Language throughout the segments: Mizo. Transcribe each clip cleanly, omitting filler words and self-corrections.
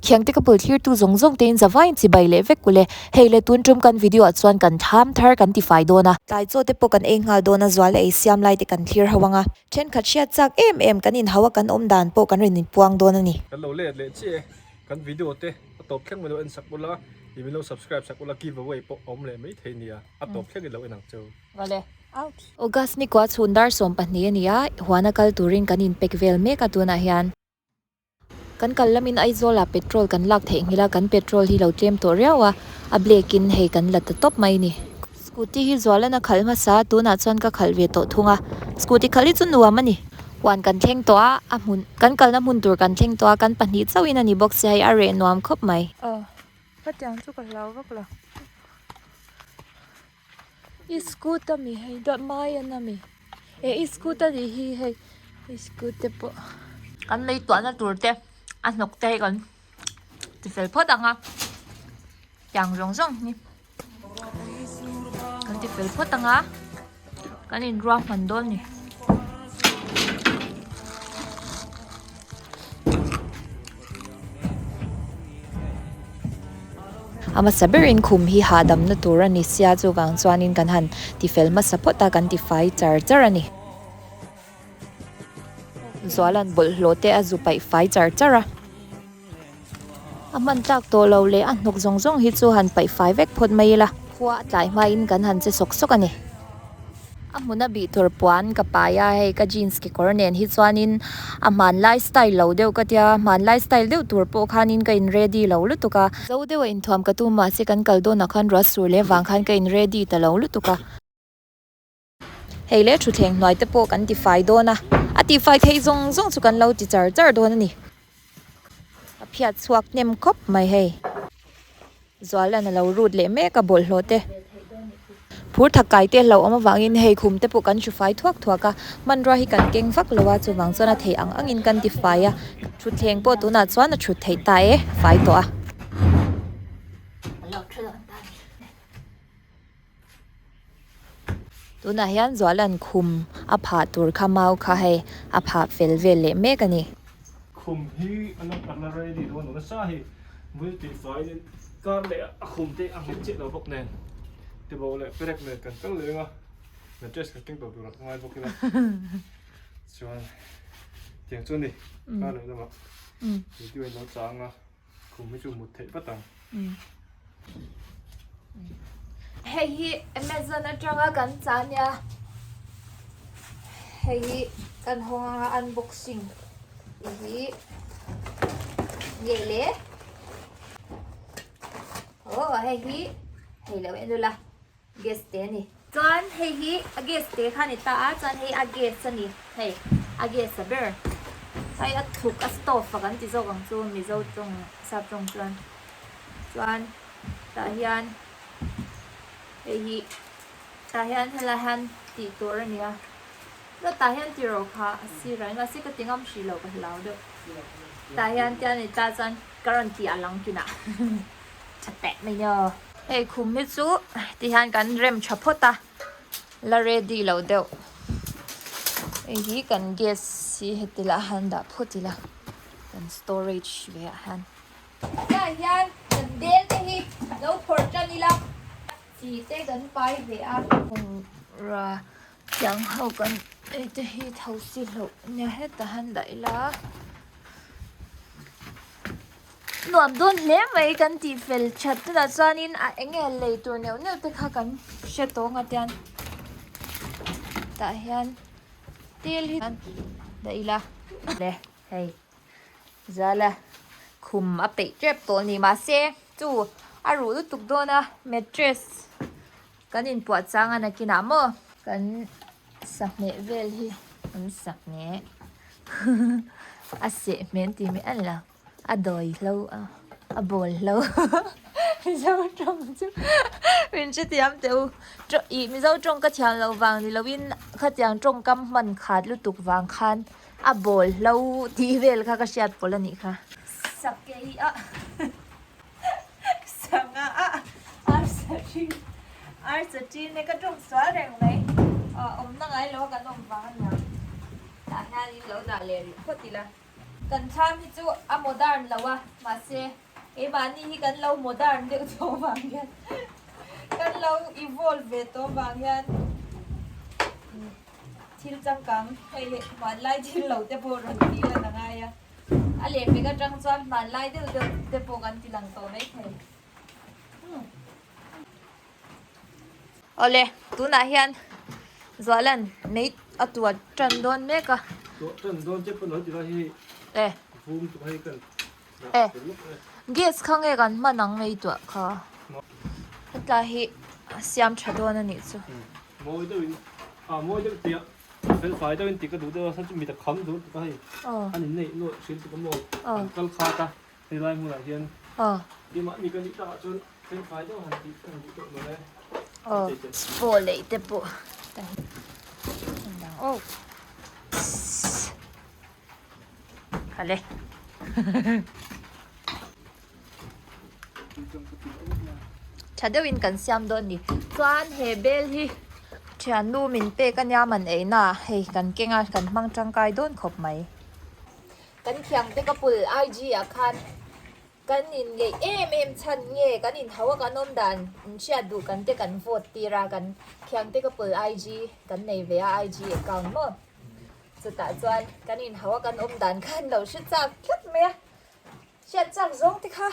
Khiangte ka bul thlirtu zawng zawng te in zavaiin chibai leh vek ule. Hei le tun tum kan video ah chuan kan tham thar kan tifai dawn a. Tlai chaw te pawh kan ei nghal dawn a, zual ei siam lai te kan thlir ho ang a. Thenkhat hriat chak em em kan inhau a kan awm dan pawh kan rawn inpuang dawn a ni. Kan lo let leh chiah e, kan video te a tawp thleng min lo en sak ula, ih min lo subscribe sak ula give away pawh a awm leh mai thei nia, a tawp thleng in lo en ang cheu. Vale. Out. August ni kua chhun dar 12 a ni a, huana kal turin kan inpek vel mek a tunah hian. Kan kal lamin Aizawlah petrol kan lak theih nghilh a, kan petrol hi lo tlem tawh riau a, a black in hei kan la ta tawp mai ni. Scooty hi Zualana khalh hmasa a, tunah chuan ka khalh ve tawh thung a, scooty khalh hi chu nuam a ni. Huan kan thleng tawh a, a hmun kan kalna hmun tur kan thleng tawh a, kan pahnih chauhin a ni bawk sia hei a reh nuam khawp mai. Aw, hetiang chu ka hlau vak lo. I scoot a mi hei dawt mai an a mi eh i scoot a nih hi hei i scoot te pawh. Kan lei tuahna tur te a hnawk te hi kan ti fel phawt ang a tiang zawng zawng hi kan ti fel phawt ang a kan inruahman dawn a ni. A hmasa berin khum hi hahdamna tur a ni sia chuvang chuanin kan han tifel hmasa phawt a kan tifai char char a ni. Zuala'n bawlhhlawh te a zu paih fai char char a. A hman tlak tawh lo leh a hnawk zawng zawng hi chu han paih fai vek phawt mai ila. Khua a tlai hmain kan han che sawk sawk a ni. A hmuna bih tur puan ka pai a, hei ka jeans kekawr nen hi chuanin a hmanlai style lo deuh ka tia, hmanlai style deuh tur pawh khanin ka in ready lo lutuk a. Zo deuha inthuam ka tum mahse kan kal dawnah khan ruah sur leh vang khan ka in ready ta lo lutuk a. Hei leh thutthleng hnuai te pawh kan tifai dawn a, a tifai theih zawng zawng chu kan lo ti char char dawn a ni. A phiat chhuak hnem khawp mai hei. Zualan a lo rut leh mek a bawlhhlawh te. Phur thak kai te hlauhawm avangin hei khum te pawh kan hru fai thuak thuak a, hmanrua hi kan keng vak lo a, chuvang chuan a theih ang angin kan ti fai a, thutthleng pawh tunah chuan a thut theih ta e, fai tawh a. Tunah hian Zualan khum a phah tur kha mau kha hei a phah fel vel leh mek a ni. Khum hi a la a la ready dawn lo nasa hei vul tih faiin kar leh a khum te a nghet chiah lo bawk nen tibo leh perek nen kan kal leng a mattress kan keng tawh tur ah ngai bawk ila chuan tiang chu a ni kar leh lamah video in lo chang a. Khum hi chu mut theih vat ang. Hei hi Amazon atanga kan chah ania. Hei hi kan hawng anga unboxing tih hi nge le. Aw hei hi hei lo en ula gas te a ni. Chuan hei hi a gas te kha a ni ta a chuan hei a gas a ni hei a gas a ber hei a thuk a stove a kan ti zawk ang chu mizo tawng sap tawng chuan chuan tah hian hei hi tah hian helai hian tih tur a ni a tah hian tih rawh kha a sirah hian mahse ka ti ngam hrih loh ka hlau deuh tah hian te a ni ta chuan ka rawn tih a lang kinah. Tha teh mai nia. Hei khum hi chu ti hian kan rem tha phawt a, la ready lo deuh. Hei hi kan gas hi heti lah han dah phawt ila kan storage ve ah hian. Tah hian kan bel te hi lo phawrh tan ila chi te kan pai ve a. Ra tiang ho kan ei te hi tho si hlauh nia hetah han dah ila. Nuam dawn hle mai kan tih fel that tunah chuanin a eng nge lei tur neuh neuh te kha kan hre tawng a tian tah hian tel hi dah ila le hei zala khum a peih tep tawh a ni mahse chu a ruh lutuk dawn a mattress kan inpuah chang a nakinah maw kan sahmeh vel hi an sahmeh a seh hmel tih mai a ni lo. A dawi hlo a, a bawl hlo Mizo tawng chu min hrethiam teh u. Ih Mizo tawng ka thiam loh vang ni loin khatiang tawngkam hman khat lutuk vang khan a bawl hlo tih vel kha ka hriat pawlh a nih kha. Sakei a sanga a arsa ṭhin arsa ṭhin e ka tawng sual reng mai awmna ngai lo a kan awm vang a niang. Tah hian in lo dah leh rih phawt ila. Kan thlam hi chu a modern lo a, mahse keimahni hi kan lo modern deuh tawh vang hian kan lo evolve ve tawh vang hian thil changkang hei leh hmanlai thil lo te pawh rawn tih lan a ngai a, a lehpek atang chuan hmanlai deuh deuh te pawh kan ti lang tawh maithei. Awle, tunah hian Zualan mei a tuah tan dawn mek a. Tuah tan dawn che pawh lo ti lai hi E. Vum chu hei kan dah E. lawk e. Gas kha nge kan hman ang mei tuah kha. Hetlai hi a siam tha dawn a nih chu. Mawi deuhin a mawi deuh tia fel fai deuhin ti ka duh deuh a chu mi ta kham duh tuk a hei. An inneih nuaih hrilh tuk a maw an kal khat a helai hmunah hian. Keimahni ka nih takah chuan Paw leh te pawh aw khale tha deuhin kan siam dawn ni chuan he bel hi thiannu min pek ania man eina hei kan keng a kan hmang tangkai dawn khawp mai kan thiang te ka pul IG ah khan. Kan inngeih em em chhan nge kan inhau a kan awm dan in hriat duh kan te kan vote tir a kan Khiangte Couple IG kan nei ve a IG account maw chutah chuan kan inhau a kan awm dan khan lo hre chak tlat mai a hriat chak zawng te kha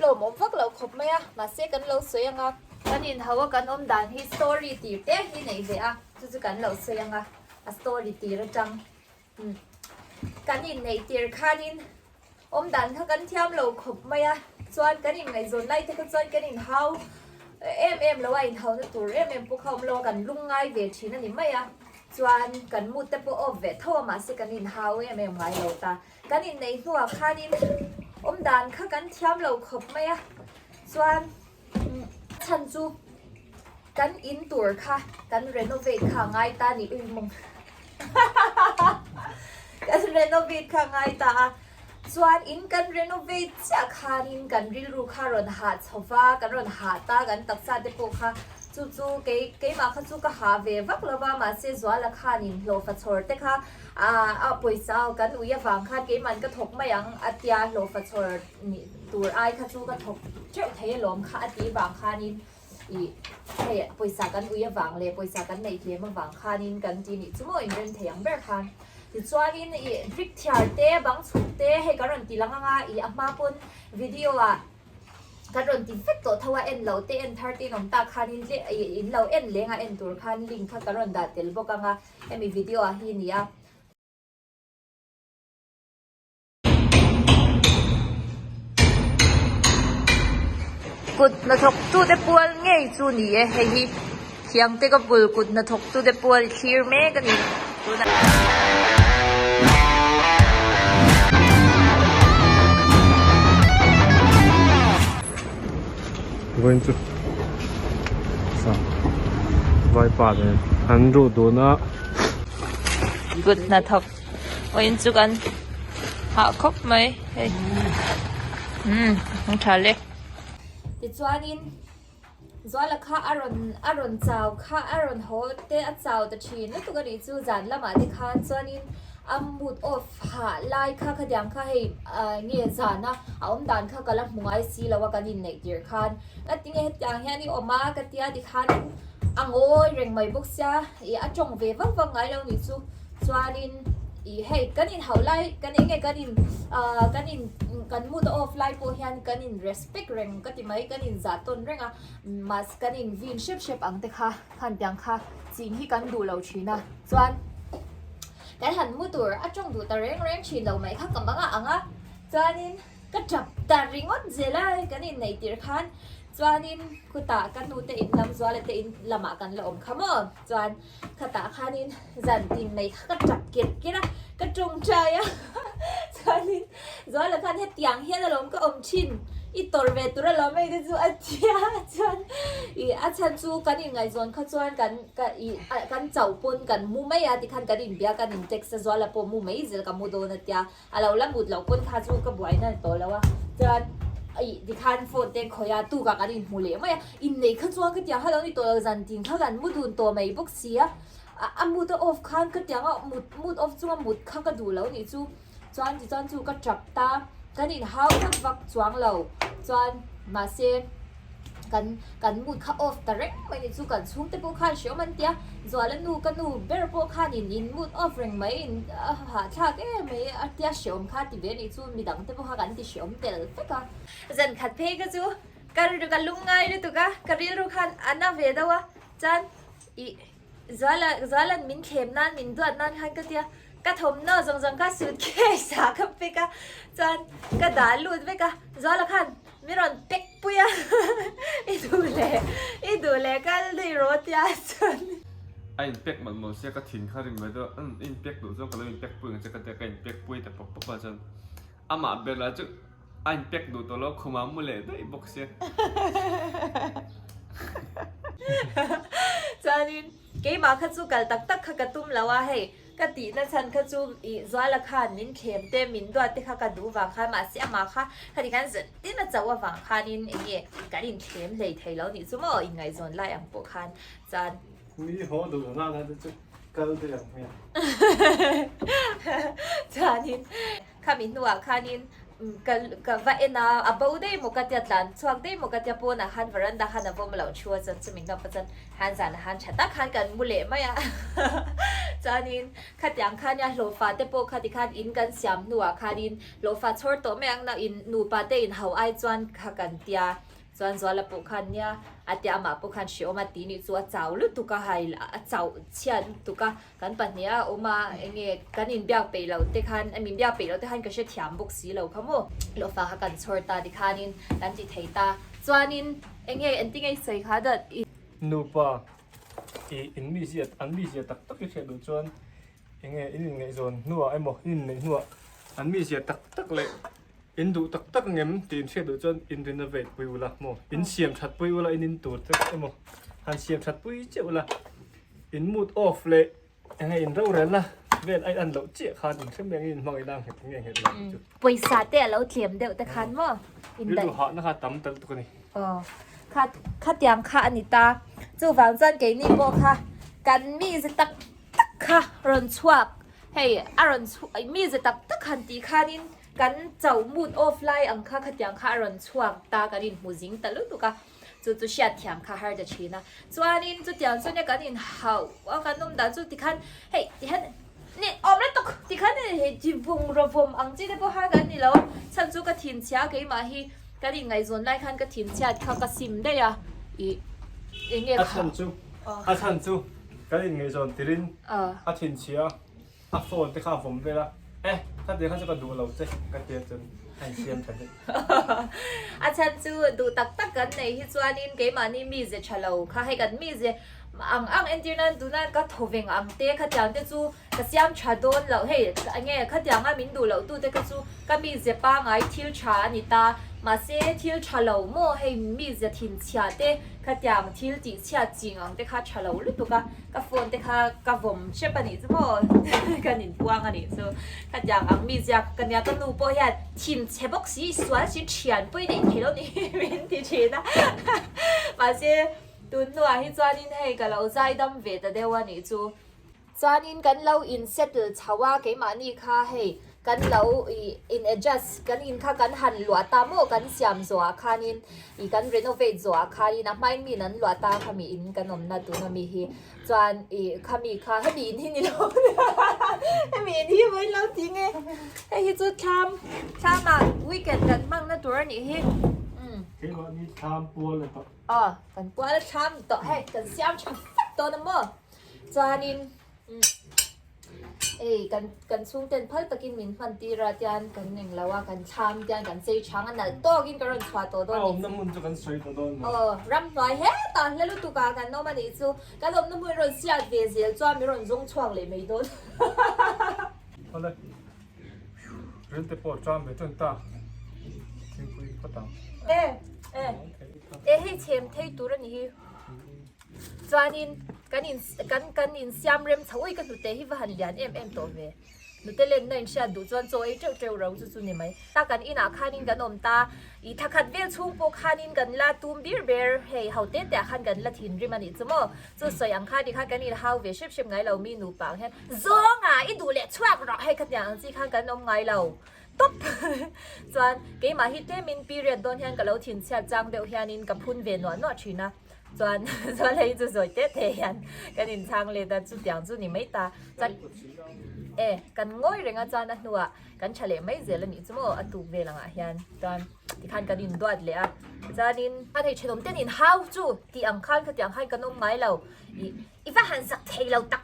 lawmawm vak loh khawp mai a mahse kan lo sawi ang a kan inhau a kan awm dan hi story tir te hi nei ve a chu chu kan lo sawi ang a a story tir atang Kan inneih tir khanin awm dan kha kan thiam lo khawp mai a, chuan kan inngaihzawn lai te kha chuan kan inhau em em lo a, inhauna tur em em pawh kha awm lo a, kan lungngai ve thin a ni mai a, chuan kan mood te pawh off ve tho a mahse kan inhau em em ngai lo ta. Kan inneih hnuah khanin awm dan kha kan thiam lo khawp mai a, chuan chhan chu kan in tur kha kan renovate kha a ngai ta ni ui mawng kan renovate kha a ngai ta a chuan in kan renovate chiah khanin kan rilru kha rawn hah chho va kan rawn hah ta kan taksa te pawh kha chu chu kei keimah kha chu ka hah ve vak lo va mahse Zuala khanin hlawhfa chhawr te kha a pawisa kan ui avang khan keimahn ka thawk mai ang a tia hlawhfa chhawr nih tur ai kha chu ka thawk teuh thei alawm kha a tih vang khanin ih hei pawisa kan ui avang leh pawisa kan neih tlem avang khanin kan ti nih chu maw inrem thei ang ber khan tichuanin ih brick thiar te bang chhuk te hei kan rawn ti lang anga ih a hma pawn video ah kan rawn ti vek tawh tho a en loh te en thar te in awm tak khanin tle ih in lo en leng a en tur khan link kha ka rawn dah tel bawk anga hemi video ah hi ni a. Kut hnathawk tute pual ngei chu ni e hei hi Khiangte ka bul kut hnathawk tute pual i thlir mek a ni tunah. Vawiin chu vaipa nen an ruh dun a. Kut hnathawk. Vawiin chu kan hah khawp mai hei umm ang tha le. Tichuanin Zuala kha a rawn a rawn chau kha a rawn haw te a chau ta thin lutuk a nih chu zan lamah te khan chuanin a mood off hah lai kha khatiang kha hei ah nge zan a a awm dan kha ka la hmu ngai si lo a kan inneih tir khan ka ti nge hetiang hian i awm a ka tia tikhanin a ngawi reng mai bawk sia ih a tawng ve vak vak ngai lo nih chu. Chuanin ih hei kan in hauh lai kan eng nge kan in ah kan in kan mood a off lai pawh hian kan in respect reng ka ti mai kan in zah tawn reng a mahse kan in vin hrep hrep ang te kha khan tiang kha ching hi kan duh lo thin a chuan kan han mu tur a tawng duh ta reng reng thin lo mai kha ka mang a ang a chuanin ka tap ta ringawt zel a kan in neih tirh khan chuanin khutah ka nu te in lam zuala te in lamah kan la awm kha maw chuan. Khatah khanin zan tin mai kha ka tap kirh kirh a, ka tawngtai a, chuanin Zuala khan hetiang hian alawm ka awm thin, i tawrh ve tur alawm hei te chu a ti a, chuan ih a chhan chu kan inngaihzawn kha chuan kan ka ih kan chauh pawn kan mu mai a tikhan kan inbia kan in text a Zuala pawh mu mai zel ka mu dawn a tia, a lo la mut loh pawn kha chu ka buaina ni tawh lo a, chuan ih tikhan phone te khawih a tukah kan inhmu leh mai a, inneih kha chuan ka tiang kha lo ni tawh lo zan tin kha kan mu dun tawh mai bawk si a, a mood a off khan ka tiang a mut mood off chunga mut kha ka duh lo nih chu Chuan tichuan chu ka tap ta, kan inhau vak vak chuang lo chuan mahse kan kan mood kha off ta reng mai ni chu kan chhungte pawh khan hreawm an tia, Zuala nu ka nu ber pawh khan in in mood off reng mai in a hahthlak em mai a tia hreawm kha ti ve anih chu midang te pawh kha kan ti hreawm tel vek a. Zan khat phei kha chu ka ka lungngai lutuk a, ka rilru khan a na ve deuh a chuan ih Zuala Zuala'n min thlem nan min duat nan khan ka tia ka thawmhnaw zawng zawng kha suitcase ah ka pack a chuan ka dah lut vek a Zuala khan mi rawn pack pui a i duh leh i duh leh kal daih rawh a tia chuan. A in pack mawlh mawlh sia ka thin kha ring mai deuh a i in pack duh chuan ka lo in pack pui ang che ka tia ka in pack pui ta pawp pawp a chuan amah ber lah chu A in pack duh tawh lo, khumah mu leh daih bawk sia. Chuanin keimah kha chu kal tak tak kha ka tum lo a, hei ka tihna chhan kha chu ih Zuala khan min thlem te min duat te kha ka duh vang khan mahse amah kha khati khan zan tin a chauh avang khanin eng nge kan inthlem hlei thei lo nih chu maw inngaihzawn lai ang pawh khan chuan Mi haw duh lo nana te chu kal daih ang hmiang. Chuanin Khami hnuah khanin ka ka va en a, a bo daih maw ka tia tlan chhuak daih maw ka tia pawnah khan veranda khan a vawm loh thu a chuan chumi hnuah pawh chuan han zanah khan tha tak khan kan mu leh mai a chuanin khatiang khan nia hlawhfa te pawh khati khan in kan siam hnuah khanin hlawhfa chhawr tawh mai ang na in nupa te in ho ai chuan kha kan tia Chuan Zuala pawh khan nia a tia amah pawh khan hreawm a ti nih chu a chau lutuk a hai a chauh chhiat lutuk a kan pahnih a awm a enge kan inbiak peih loh te khan min biak peih loh te khan ka hrethiam bawk si lo kha maw. Hlawhfa kha kan chhawr ta tikhanin kan ti thei ta chuanin enge engtinge i sawi kha dat i. Nupa i in mizia an mizia tak tak i hriat duh chuan enge in inngaihzawn hnuah emaw in inneih hnuah an mizia tak tak leh In duh tak tak ngem tih in hriat duh chuan in renovate pui ula maw? In siam that pui ula in in tur te emaw han siam that pui chiah ula in mood off leh enge in rorel na vel a in an loh chiah khan in hrem reng in hmangaih na nghet nge nghet lo tih chu. Pawisa te a lo tlem deuh te khan maw? In rilru hah na kha tam tal tuk a ni. Aw kha khatiang kha a ni ta. Chuvang chuan keini pawh kha kan mize tak tak kha rawn chhuak hei a rawn chhuak mize tak tak han tih khanin Kan chauh mood off lai ang kha khatiang kha a rawn chhuak ta kan inhmu zing ta lutuk a, chu chu hriatthiam kha har ta thin a. Chuanin chutiang chuan kan inhauh a kan awm dan chu tikhan hei tihian ni awm lutuk tikhan hei chi bungraw vawm ang chi te pawh kha kan ni lo a, chhan chu ka thinchhia keimah hi kan inngaihzawn lai khan ka thinchhiat kha ka sim daih a ih eng nge A chhan chu a chhan chu kan inngaihzawn tirin a thinchhia. A phone te kha a vawm vel a, eh ka tih kha chu ka duh lo che ka tia chuan a insiam tha daih. A chhan chu duh tak tak kan nei hi chuanin keimahni mize tha lo kha hei kan mize ang ang entir nan tuna ka thawveng ang te khatiang te chu ka siam tha dawn loh hei enge khatianga min duh loh tute kha chu ka mize pangai thil tha a ni ta mahse thil tha lo maw hei mize thinchhia te khatiang thil tihchhiat ching ang te kha tha lo lutuk a. Ka phone te kha ka vawm hrep a nih chu maw kan inpuang a nih chu khatiang ang mi ziak ka nia ka nu pawh hian thin chhe bawk si sual si thian pawh i neih thei lo ni min ti thin a mahse tun hnuah hi chuanin hei ka lo zai dam ve ta deuh a nih chu chuanin kan lo in settle chho a keimahni kha hei Kan lo ih in adjust kan in kha kan han luah ta maw kan siam zawhah khanin ih kan renovate zawhah khanin a hmain miin an luah ta khami in kan awmna tuna mi hi chuan ih khami kha hemi in hi ni lo hemi in hi vawiin lo ti nge hei hi chu thlam thlamah weekend kan hmangna tur a nih hi umm. Keimahni thlam pual a tawh. Aw kan pual a thlam tawh hei kan siam tha fek dawn a maw chuanin umm. Ei kan kan chhungten phal takin min hman tir a tian kan eng lo a kan thlam tian kan chei chang a nalh tawkin ka rawn chhuah tawh dawn A awmna hmun chu kan sawi tawh dawn maw? Aw ramhnuai hetah hla lutuk ah kan awm a nih chu kan awmna hmun rawn siat ve zel chuan min rawn zawng chhuak leh mai dawn. Awle ril te pawh ṭam ve ṭan ta thingpui phawt ang. E e e hei chhem thei tur a nih hi. Chuanin kan in kan kan insiam rem chho ui ka hnute hi va han lian em em tawh ve. Nute lenna in hriat duh chuan chaw ei teuh teuh ro chu chu ni mai. Ta kan inah khanin kan awm ta, i thakhat vel chhung pawh khanin kan la tum bir ber, hei ho te te ah khan kan la thinrim a nih chu maw. Chu sawi ang kha ti khan kan inhau ve hrep hrep ngai lo mi nupa ang hian Zawnga i duh leh chhuak rawh hei khatiang ang chi khan kan awm ngai lo tawp. Chuan keimah hi tlemin period dawn hian ka lo thinchhiat chang deuh hianin ka phun ve nuah nuah thin a. Chuan chuan hei chu zawi teh teh hian kan inchhang let a, chutiang chu ni mai ta. Chuan e kan ngawi reng a chuan a hnuah kan tha leh mai zel a nih chu maw a tuk vel angah hian chuan tikhan kan induat leh a. Chuanin a hei thenawm ten in hau chu tih ang khan khatiang khan kan awm ngai lo ih i va han zak thei lo tak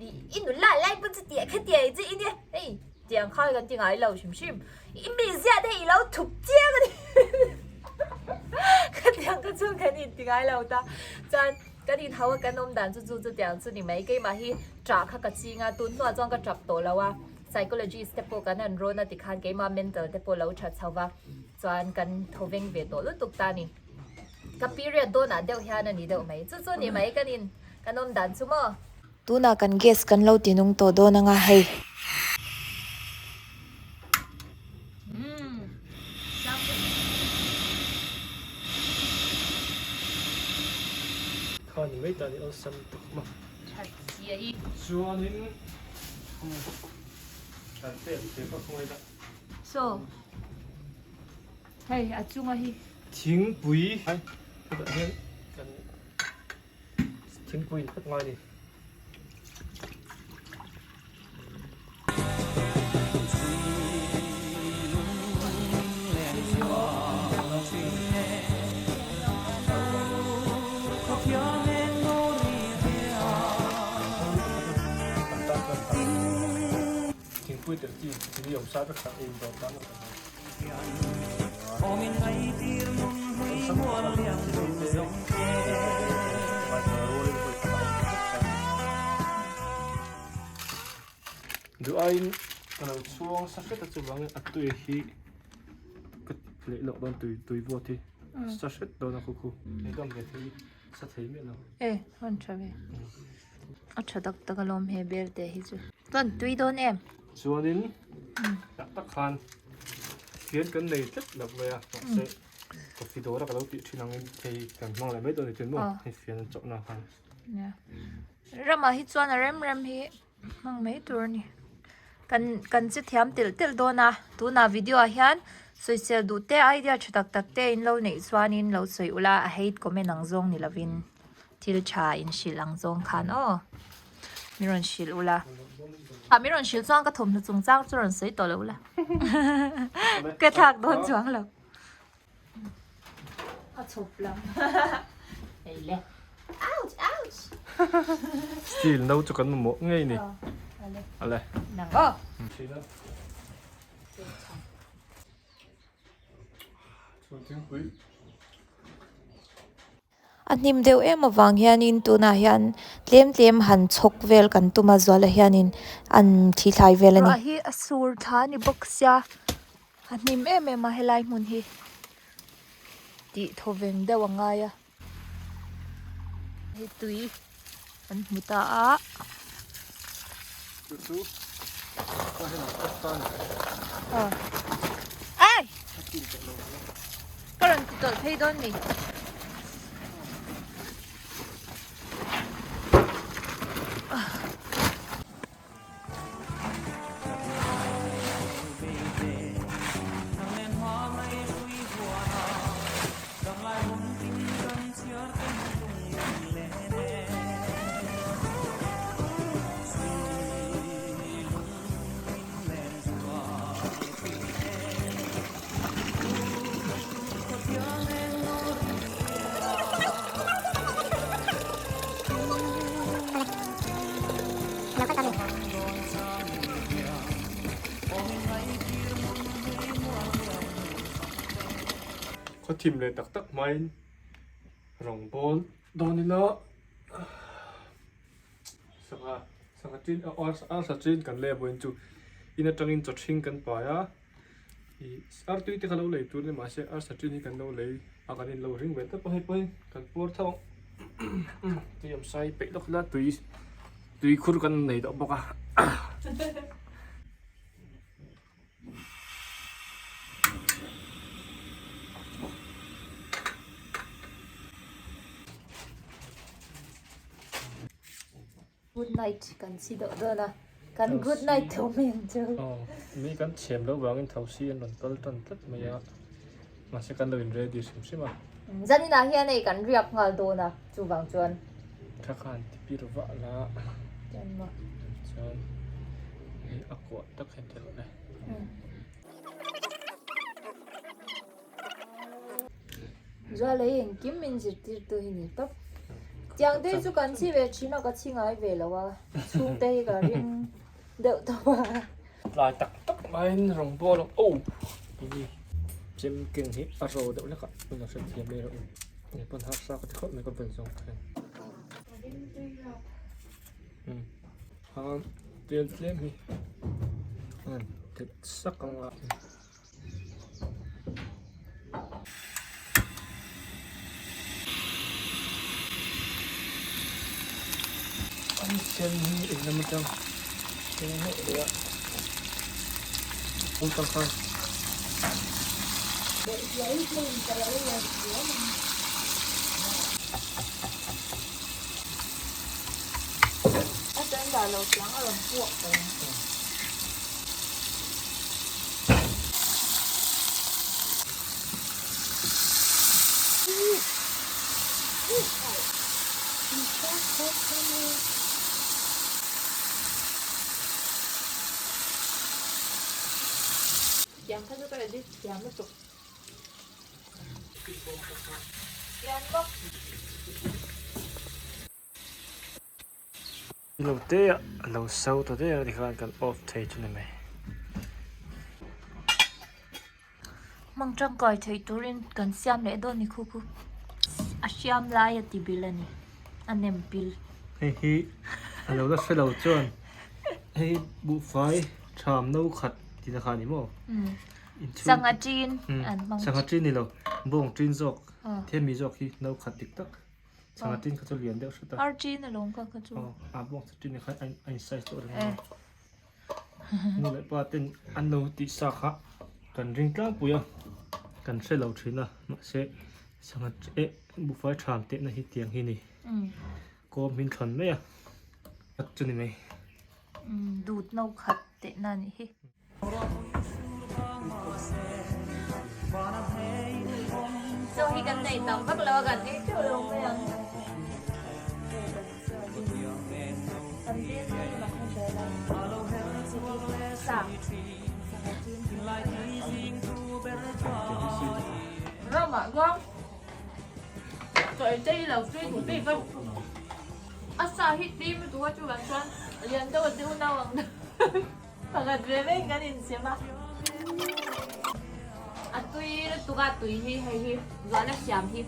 ih i nula lai pawn chu tih khatiang chu i nia hei tiang khan kan ti ngai lo hrim hrim i mizia te hi i lo thup chiang a ni khatiang kha chu kan inti ngai lo ta chuan kan inhau a kan awm dan chu chu chutiang chu ni mai keimah hi ṭah kha ka ching a tun hnuah chuan ka ṭap tawh lo a psychologist te pawh kan han rawn a tikhan keimah mental te pawh lo ṭha chho va chuan kan tho veng ve tawh lutuk ta a ni ka period dawnah deuh hian a ni deuh mai chu chu ni mai kan in kan awm dan chu maw. Tunah kan gas kan lo ti nung tawh dawn anga hei. Kha ni mai ta ni awlsam tak maw. Chuanin kan pek ve vak mai la. So hei a chunga hi. Thingpui hetah hian kan thingpui in phawt ngai a ni. Thingpui tel chi chini awm sa vek kha ei in dawr tan a Duh aiin ka lo chhuang sa hret a chuvangin a tui hi ka leh loh dawn tui tui vawt hi sa hret dawn a khu khu hei dam ve thei sa thei miah lo. E hawn tha ve a tha tak tak alawm he bel te hi chu chuan tui dawn em. Chuanin tak tak khan fian kan nei tlat lo mai a mahse coffee dawra ka lo tih thin angin hei kan hmang leh mai dawn a ni chuan maw hei fian an chawhna khan. Ramah hi chuan a rem rem hi hmang mai tur a ni. Kan kan che thiam telh telh dawn a tunah video ah hian sawisel duh te idea tha tak tak te in lo neih chuanin lo sawi ula a hate comment ang zawng ni lovin thil tha in hrilh ang zawng khan aw mi rawn hrilh ula ah mi rawn hrilh chuan ka thawmhnaw chungchang chu rawn sawi tawh lo ula ka thlak dawn chuang lo. A chhawp lam hei le ouch ouch Steel no chu kan mamawh ngei ni ale nang aw Chuan thingpui A hnim deuh em avang hianin tunah hian tlem tlem han chhawk vel kan tum a zuala hianin an thi thlai vel a ni. Ruah hi a sur thla a ni bawk sia a hnim em em a helai hmun hi tih thawveng deuh a ngai a. Hei tui an hmu ta a. Chu chu ka hei ka tan. Aw. Ai! Ka rawn ti tawlh phei dawn ni. Khaw thim leh tak tak hmain rawng bawl dawn ila sangha sangha chin arsa chin kan leh vawiin chu in atangin chaw hring kan pai a ih artui te kha lo lei tur a ni mahse arsa chin hi kan lo lei a kan inlo ring ve tawp a hei pawhin kan puar tho ang tui awm sai peih lawk ila tui tui khur kan nei tawh bawk a. Good night kan chhi deuh dawn a, kan good night tho mai ang chu. Aw, mi kan chhem loh vangin thosi an rawn kal tan tlat mai a, mahse kan lo in ready hrim hrim a. Zaninah hian hei kan riak nghal dawn a, chuvang chuan. Thla khan ti pir vah la. Chuan maw. Chuan hei a kuah tak hian ti rawh le. Zual ei engkim min zirtirtu hi ni tawp. Tiang te hi chu kan chhi ve thin a, ka chhi ngai ve lo a, chhungte hi ka ring deuh tawp a. Tlai tak tak maiin rawn bawl ang oh tui chem keng hi a ro deuh hlek a, hun a hrethiam mai rawh u. Hei pawn harsa ka ti khawp mai ka bel zawng khan. Khan tel tlem hi a rawn tet sak ang a. An sen hi eng lam atang eng emaw leh a awm tak a. A chuan dah lo chiang a rawn puak tawh ang. Tiang kha chu ka edit thiam lutuk. Tiang bawk. Lo te a lo so ta der a tikhan kan off thei chu ni mai. Hmang tangkai theih turin kan siam leh dawn ni khu khu. A hriam lai a ti bil a ni. A nem pil. Hei hi a lo la hre lo chuan hei buhfai tham no khat tih na kha a ni maw? Sangha tin an hmang. Sangha tin ni lo bawng tin zawk themi zawk hi no khat dik tak. Sangha tin kha chu lian deuh hret a. Ar tin a lawm kha kha chu. Aw, a bawk chu tin kha a in size deuh reng a. Nu leh pa ten an lo tih sa kha kan ring tlangpui a, kan hre lo thin a, mahse sangha eh buhfai tham teh na hi tiang hi ni. Kawm hin thlawn mai a, chu ni mai. Dut no khat teh na nih hi. Chaw hi kan nei tam vak lo a kan ei teuh lo mai ang. Kan veng hi mak na zel a. Sa. Ramah chuan chaw ei te hi lo tui duh bik a. A sa hi tlem lutuk a chuvang chuan lian deuh a deuh nau ang. Pakhat ve ve in kan insem a. A tui lutuk a tui hi hei hi Zuala siam hi.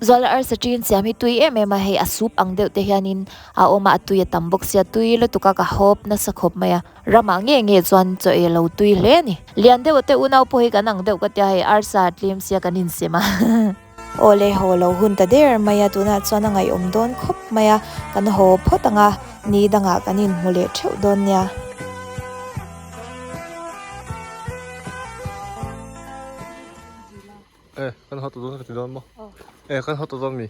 Zuala arsa ṭin siam hi tui em em a hei a soup ang deuh te hianin a awm a a tui a tam bawk sia tui lutuk a ka hawp nasa khawp mai a ramah nge nge chuan chaw ei lo tui hle a ni. Lian deuh te unau pawh hi kan ang deuh ka tia hei arsa tlem sia kan insem a. Awle haw lo hun ta der mai a, tunah chuan a ngaihawm dawn khawp mai a, kan haw phawt ang a, ni dangah kan inhmu leh theuh dawn nia. E, kan haw ta dawn ka ti dawn maw? E, kan haw ta dawn mi?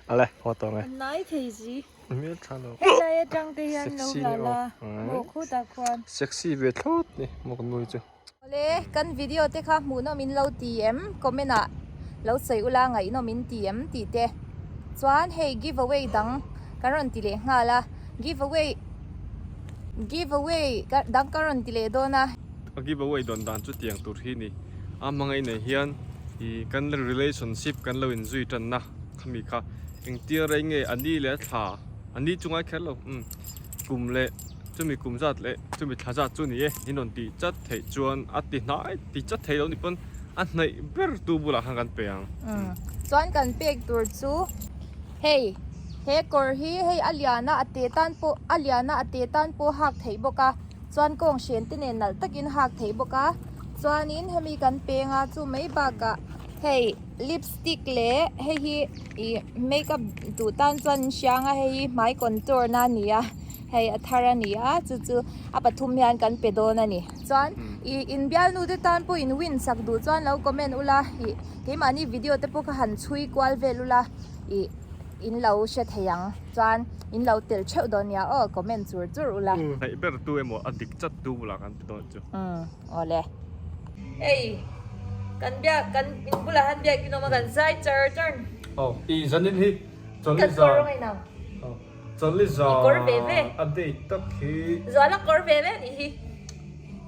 Ale, haw tawh ang e. Nai thei si. Hmel tha lo. Helai atang te hian lo hla la, maw khutah khuan. Sexy ve thlawt ni, maw kan nui chu. Awle, kan video te kha hmuhnawm in lo ti em? Comment ah lo sawi ula ngaihnawm in ti em tih te. Chuan hei give away dang kan rawn ti leh nghal a, give away give away dang ka rawn ti leh dawn a. A give away dawn dan chu tiang tur hi ni. A hmangaih nei hian ih kan relationship kan lo inzui tanna khami kha engtir rei nge a ni leh a thla a ni chu ngai kher lo umm kum leh chumi kum zat leh chumi thla zat chu ni e in rawn tih chat theih chuan a ti hnai ti chat thei lo ni pawn a hnaih ber tu bulah khan kan pe ang. Chuan kan pek tur chu hei he kawr hi hei a lian a a te tan pawh a lian a a te tan pawh hak theih bawk a chuan kawng hren te nen nalh takin hak theih bawk a chuanin hemi kan peng a chu mai bakah hei lipstick leh hei hi ih makeup duh tan chuan an hria ang a hei hi hmai contour na a ni a. Hei a thar a ni a, chu chu a pathum hian kan pe dawn a ni. Chuan ih inbialnu te tan pawh in win sak duh chuan lo comment ula ih keimahni video te pawh kha han chhui kual vel ula ih. In lo hre thei ang. Chuan in lo tel theuh dawn nia aw comment chur chur ula. Hnaih ber tu emaw a dik chat tu bulah kan ti dawn chu. Umm awle. Hei kan biak kan in bulah hian biak in awm a kan zai char char. Aw i zanin hi Kan kawr rawng a inang. Aw chawlni za I kawr ve ve. A date tak hi. Zuala kawr ve ve anih hi.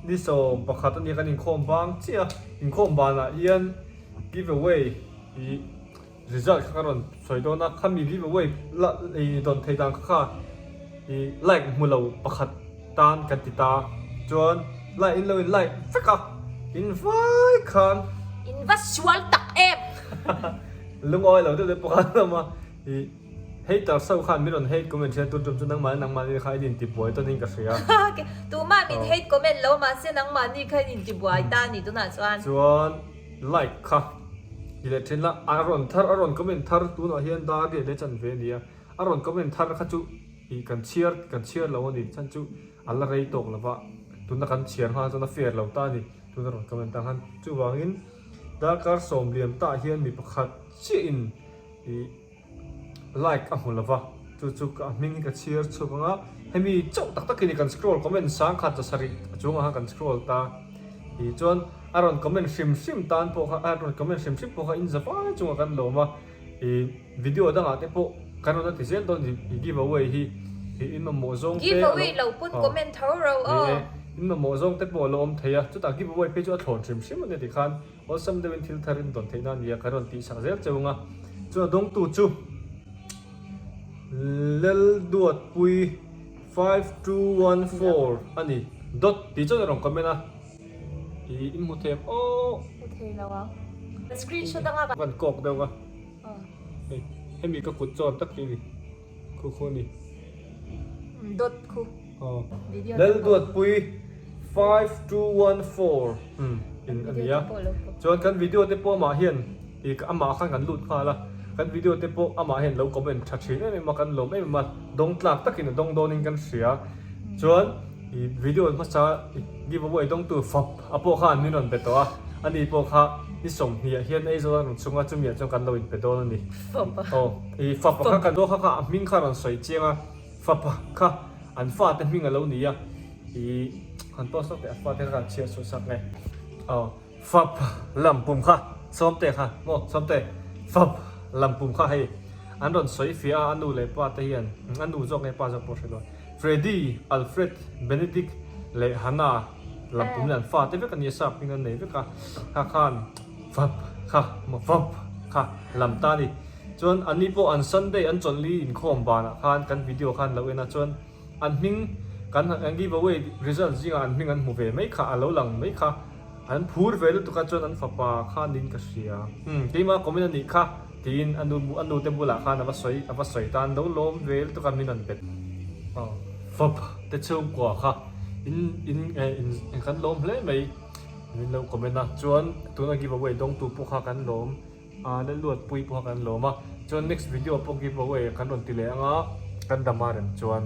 Ni 11 a nia kan inkhawm bang chiah a inkhawm banah hian give away i Result kha ka rawn sawi dawn a, khami giveaway la i dawn thei dan kha kha i like hmu lo pakhat tan kan ti ta chuan like in lo in like vek a, in vai khan. In va sual tak em! Lungawi lo deuh deuh pawh khan awm a, i hater so khan min rawn hate comment thin a, tun tum chu nangmah leh nangmahni kha in intibuai tawn in ka hria. Tumah min hate comment lo mahse nangmahni kha in intibuai ta a ni tunah chuan. Chuan. Like kha ti leh thin la, a rawn thar a rawn comment thar tunah hian dar riat leh chan ve a ni a, a rawn comment thar kha chu ih kan chhiar kan chhiar lo a ni chan chu a la rei tawk lo va, tuna kan chhiar nghal chuan a fair lo ta a ni tuna rawn comment ang khan chuvangin darkar sawm liam tah hian mi pakhat chiahin ih. Like a hmu lova, chu chu ka hming hi ka chhiar chhuak ang a, hemi chauh tak tak hi ni kan scroll comment sang khat zasarih a chungah khan kan scroll ta ih chuan a rawn comment hrim hrim tan pawh kha a rawn comment hrim hrim pawh kha in za vai chungah kan lawm a, ih video dangah te pawh kan rawn la ti zel dawn ih give away hi ih in mamawh zawng te Give away lo pawn comment tho ro aw. Ni e, in mamawh zawng te pawh a lo awm thei a, chutah give away phei chu a thlawn hrim hrim a nia tikhan. Awlsam deuhin thil thar in dawn theihna a nia kan rawn tihsak zel cheu ang a, chuan a dawngtu chu Lelduatpui 5214 a ni dawt tih chuan a rawn comment a, ih in hmu thei em aw. Hmu thei lo ang. Screenshot anga kan kawk deuh a, hei hemi ka kut chawn tak hi a ni. Khu khu ni. Dawt khu. Aw. Lalduatpui 5214 in a ni a. Chuan kan video te pawh amah hian ih amah khan kan lut nghal a. Kan video te pawh amah hian lo comment tha thin em em a, kan lawm em em a. Dawng tlak takin a dawng dawnin kan hria. Chuan ih video hmasa give away dawngtu fap a pawh khan min rawn be tawh a. Ani pawh kha ni 20 ah hian Aizawl a rawn chhung a, chumi ah chuan kan lo inpe dawn a ni. Aw. I fapa kha kan kha kha a hming kha rawn sawi chiang a, fapa kha an fate hming a lo ni a, i han post lawk teh a fate kha kan chhiar chhuah sak nge. Aw fapa lam pum kha Sawmte kha maw Sawmte fap lam pum kha hei an rawn sawi fiah a, a nu leh pa te hian a nu zawk nge pa zawk pawh hre lo Freddy, Alfred, Benedict leh Hannah lam pum hi an fate vek a ni a, sap hming an nei vek a, kha khan fap kha maw fap kha lam ta a ni. Chuan an ni pawh an Sunday an chawlhli inkhawm banah khan kan video khan lo en a, chuan an hming kan an give away result zingah an hming an hmu ve mai kha, a lo lang mai kha, an phur ve lutuk a, chuan an fapa kha niin ka hria, umm keimah comment a nih kha tiin a nu a nu te bulah khan a va sawi a va sawi ta, an lo lawm ve lutuk a min rawn bet fapa te chhungkua kha in in in kan lawm hle mai min lo comment a, chuan tuna give away dawngtu pawh kha kan lawm. A la luat pui pawh kan lawm a, chuan next video pawh give away kan rawn ti leh ang a, kan dam a rem chuan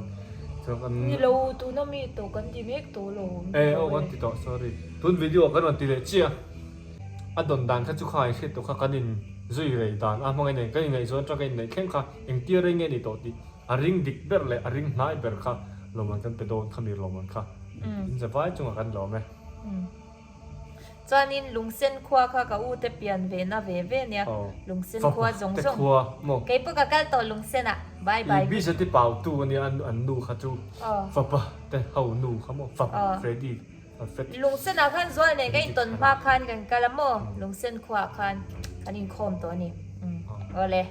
chuan kan. Ni lo tuna mi tawh kan ti mek tawh lo. E aw kan ti tawh sorry, tun video kan rawn ti leh chiah a, a dawn dan kha chu kha in hriat tawh kha kan in zui rei dan a hmang in kan ingaihzawn atang kan inneih thleng kha engtia rei nge ni tawh tih a ring dik ber leh a ring hnai ber kha lawmman kan pe dawn kha mi lawmman kha in zavai chungah kan lawm e. Chuanin Lungsen khua kha ka u te pian ve na ve ve nia, Lungsen khua zawng zawng. Kei pawh ka kal tawh Lungsen ah, bye bye. I bisa te pau tu ania an nu kha chu fapa te ho nu kha maw fapa Freddy Alfred. Lungsen ah khan zual nen ka intawn hma khan kan kal a maw, Lungsen khua ah khan kan inkhawm tawh a ni. Awle.